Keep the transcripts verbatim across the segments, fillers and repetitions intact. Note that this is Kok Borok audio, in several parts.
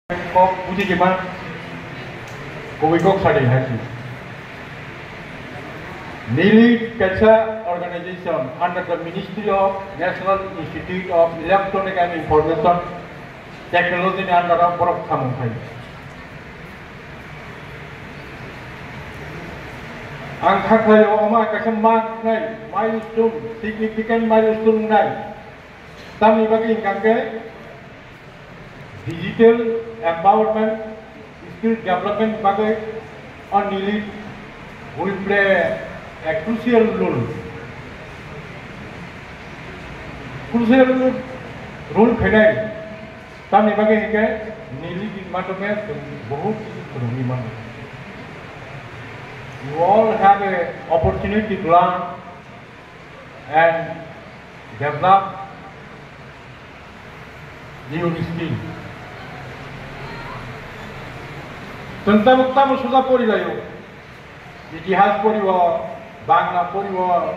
Kok buji jima, kubui kok sadi hai si. Nili kaisa organization under the Ministry of National Institute of Electronic and Information Technology ni under o borok samung khai. Ang kha khlaio, omo kaisa mak nai, milestone, significant milestone nai. Tamni bagwi hingkha khe digital empowerment, skill development bagwi o nili will play a crucial role. Crucial role khainai. Tamni bagwi hingkhe nili ni matome chwng bohut kisi phwrwngwi mano. You all have a opportunity to learn and develop new skill. Chwng tabuk tamo suja porilaio, itihas poriwo, Bangla poriwo,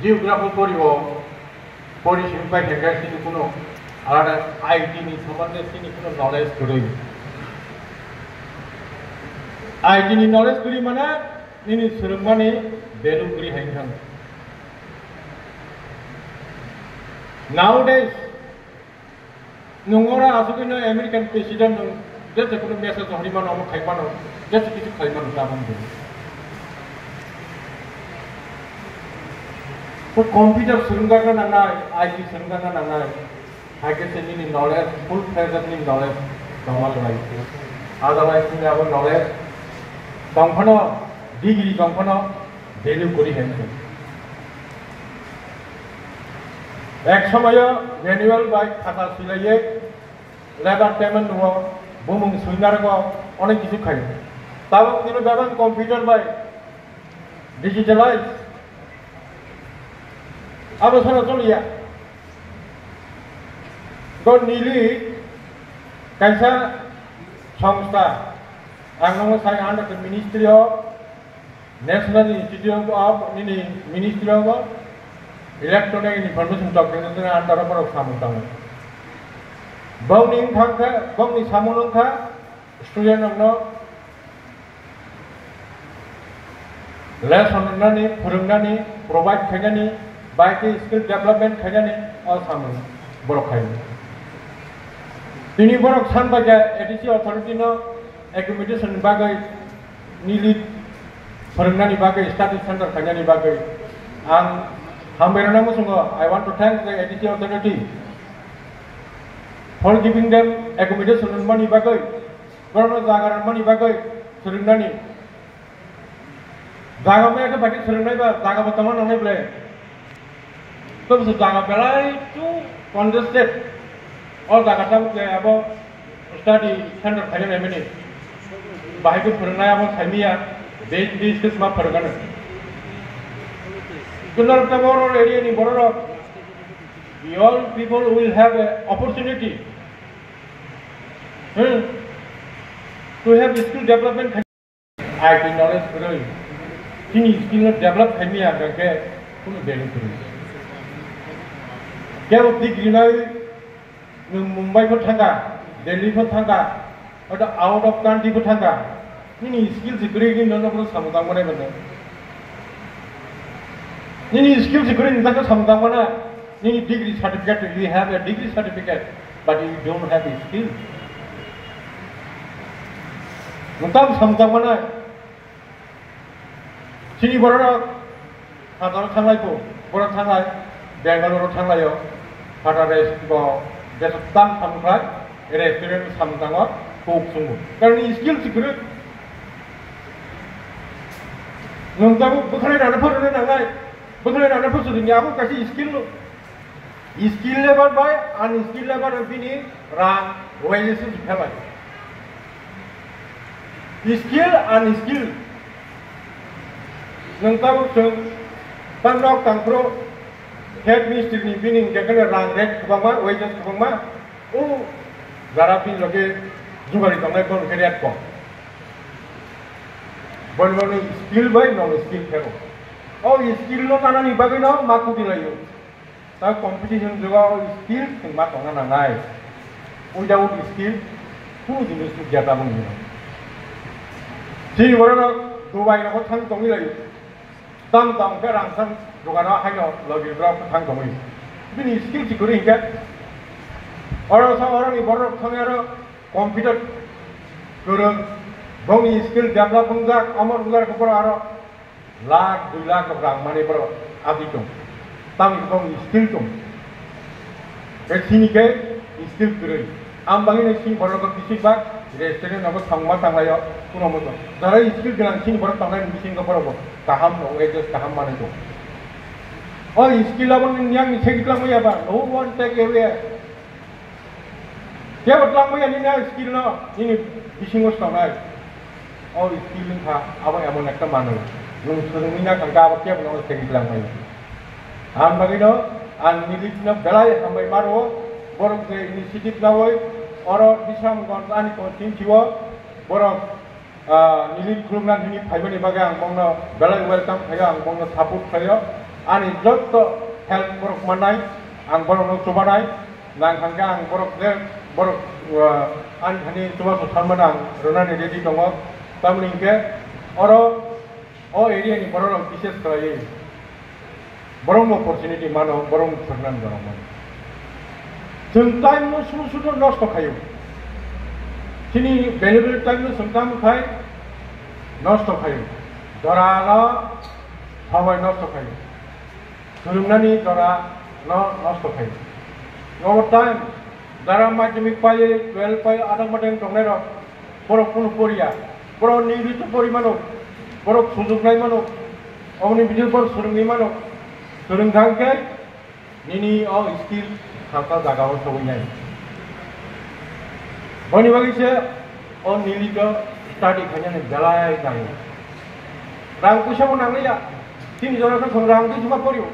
geography poriwo, pori simi pai khe chini kuno alada I T ni sombonde chini kuno knowledge kwrwi. I T ni knowledge kwrwi mane nini swrwngmani value kwrwi hai wngkha. Nowadays, nwng oro asugwino American president nwng jesa kunu message hori mano, omo khai mano, jesa kichu khai mano, tabang de. To computer swrwngjakna nangnai, I T swrwngjakna nangnai. Hakhe se nini knowledge, full fledged ni knowledge tongma lai. Otherwise nini abo knowledge tongphano, degree tongphano value kwrwi hai wngkha. Ek somoyo manual bai khata swilaiwi labor payment nuo, bumung swinargo, onek kisu khaio. Tabuk nini bebak computer bai digitalize. Abo sana choliya. Go nili kaisa songstha, ang nono sai under the Ministry of National Institute of nini Ministry of Electronic and Information Technology under o borok samung tango. Bongni wngkha khe, bongni samung wngkha student rokno lesson rwnani, phwrwngnani, provide khainani, bai khe skill development khainani, o samung borok khai. Tini borok san bai khe A D C authority no accommodation ni bagwi, nili phwrwngnani bagwi, study center khainani bagwi ang hambai rwna muchungo. I want to thank the A D C authority for giving them accommodation rwnmani bagwi. Borokno jaga rwmani bagwi swrwngnani. Jaga maya khe bai khe swrwngnai ba, jaga bo tongma nangnai ble. Tobose jaga belai too congested. O jaga tabuk khe abo study center khaina naimani. Bahai khe phwrwngnai abo saimiya, base base khe sma phwrwngano. Kunal tabuk oro area ni bororok, we all people will have a opportunity, hmm, to have skill development. I T knowledge kwrwi, chini skill no develop khaimaya hwnkhe kunu value kwrwi. Kebo degree nai nwng Mumbai pho thangkha, Delhi pho thangkha, oda out of country pho thangkha, nini skill se kwrwi hwnwi nono bono samung tangmani mano. Nini skill se kwrwi nwng tangkha samung tangmana, nini degree certificate, you have a degree certificate, but you don't have a skill. Nwng tamo samung tangmana, chini bororok Hazaro thanglai po, borok thanglai, Bangalore thanglaio, phatha rest bo, desok tam samung khlai, restaurant samung tango, kok sungo. Karon skill se kwrwi. Nwng tabuk bwkhanai rana phano nangnai, bwkhanai rana phano sudingya abo kaisa skill no. Skilled labour bai unskilled labour bini rang wages se phelai. Skilled, unskilled. Nwng tabuk chwng ta nok tangphuru head mistri ni bini hwnkhe kheno rang rate kwbangma, wages kwbangma, o jara bini loge jugari tongnai bono khe rate kom. Bono bono skill bai non skill phero. O skill no tanani bagwi no ma kubilaio. Ta competition jugo skill thwngma tongna nangnai. Without skill, Kunu jinis ni jeta bung ni. Chini borok rok Dubai rogo thang tongwi lai. Tam tam khe rang sang dogano haino logi borok thang tongwi. Bini skill si kwrwi hinkhe. Oro sa oro ni borok thang aro computer kwrwng. Bongni skill develop wngjak, amo wngjak khe borok aro Lakh, dui lakh rok rang mani borok adi tong. Tamni bokni skill tong. Tei sini khe skill kwrwi. Ang bagwi no sini borok khe bisi bak restaurant nogo thangma tanglaio, kuno moto. Jara skill gwnang sini borok tongnai ni bisingo borok bo kaham no wages kaham manwi tong. O skill abo ni yang ni segwi tlang maya ba, no one take away. Kebo twlangmaya nini a skill no, nini bisingo swnamnai. O skill wngkha, abo emon ekta manwi. Nwng swrwngwi na thangkha, abo kebo no segwi twlangmaya. Ang bagwi no, ang nini no belai hambai maro, borok je initiative lawi, oro Bisramganj ani constituency o, borok Ah, nini khulumna nini phaibani bagwi ang bongno belai welcome khlaio, ang bongno support khlaio. Ani jotto help borok mannai, ang borokno chubanai. Nang hangkhe ang borok je, borok, ah, ani thani chubachu sanmano ang rwnani ready tongo. Tamoni hwnkhe oro o area ni borok rok bises khlaiwi. Borokno opportunity mano, borokno phwrwngnani borok mano. Chwng time no sunu sunu nosto khaio. Chini valuable time no chwng tamo khai nosto khaio. Jora no somoi nosto khaio. Phwrwngnani jora no nosto khaio. Nogo time, jara madhyamik paio, twelve paio, adang madang tongnai rok. Borok kunu poriya, borok nini to pori mano, borok sujuk nai mano, oboni bini borok swrwngwi mano, swrwng thang khe nini o skill salsa jaga o sogwi nai. Boni bagwi se o nini to study khainani belai nango. Rang puisa bo nangliya, tini jora khe chwng rang twi suma porio,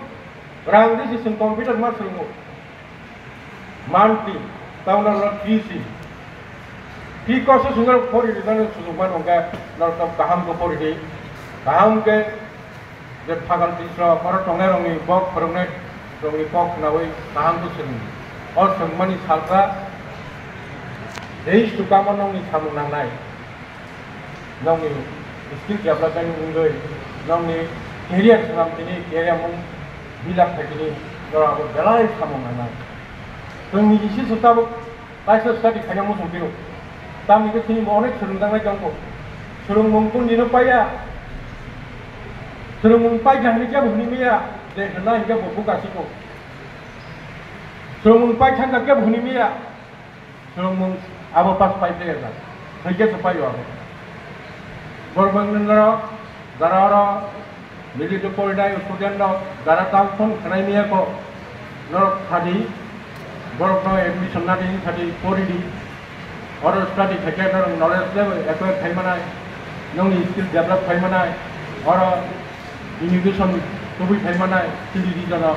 rang twi se chwng computer ma swrwngo. Monthly, tamo norok free si. Free course o swngrok pori rijani sujuk mano hwnkhe norok kaham khe pori di. Kaham khe je phagal tisrok oro tongnai rokni bok phwrwngnai rokni kok khnaui kaham khe swrwng. O swrwngmani salsa reis tukamo nokni samung nangnai. Nokni skill development wngwi nokni career swnam tini career mung build up khaitini norok abo belai samung nangnai. Chwngni isi se tabuk kaisa study khaina muchung phiro. Tamni khe chini bo onek swrwngjaknai tongkho. Swrwngmung tun dino paiya. Swrwngmung paikha hinwi kebo hwnwi maya, je hwnna hinkhe bo buka siko. Swrwngmung paithangkha kebo hwnwi maya. Swrwngmung abo pass pai phaiyajak, thwikhe se paio abo. Borok bangni norok jara oro nini to porinai student rok jara tang phone khnai miyakho, norok sadi, borokno admission nadi sadi poridi, oro study khaikhe norok knowledge level acquire khai manai, nokni skill develop khai manai, oro education tubui khai manai, chini region o.